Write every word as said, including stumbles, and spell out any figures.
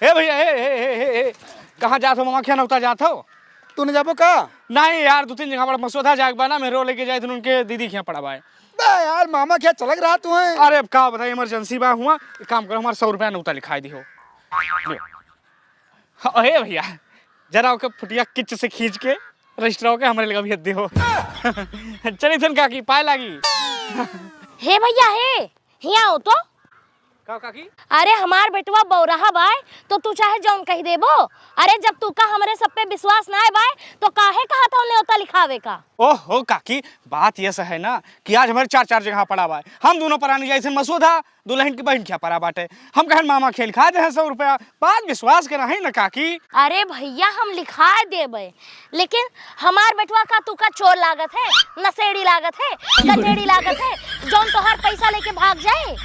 हे भइया, हे, हे, हे, हे, हे, कहाँ जात हो मामा के यहाँ नौता जात हो? तू न जाबो का? नहीं यार, दू तीन जगह पर मसोधा जाए के बा ना, मेहरो लेके जाए थे उनके दीदी के यहाँ पड़ा बा। बे यार, मामा के यहाँ चलक रहा तू है। अरे अब का बताई, इमरजेंसी बा हुआ, एक काम करो, हमार सौ रुपया नौता लिखाई दिहो। हाँ, हे भइया, जरा ओके फुटिया किच से खींच के रजिस्टर होके हमरे लगा भेज दिहो। चली थन काकी, पाए लागी। हे भइया, हे, हियाँ आओ तो। का काकी? अरे हमार बेटवा बौराहा बाय, तो तू चाहे जौन कहि देबो। अरे जब तू का हमरे सब पे विश्वास नाय बाय, तो काहे कहत हो न्योता लिखावे का? ओहो काकी, बात ये है ना कि आज हमारे चार चार जगह पड़ा बाय। हम दोनों परानी जाइसन मसोधा, दुलहिन की बहिन क्या परा बाटे। हम कहन मामा के लिखा दे हैं सौ रुपया, बात विश्वास करा है ना काकी। अरे भइया हम लिखा देबे, लेकिन हमार बेटवा का तू का चोर लागत है, नशेड़ी लागत है, गजेड़ी लागत है, जौन तोहार पैसा लेके भाग जाए।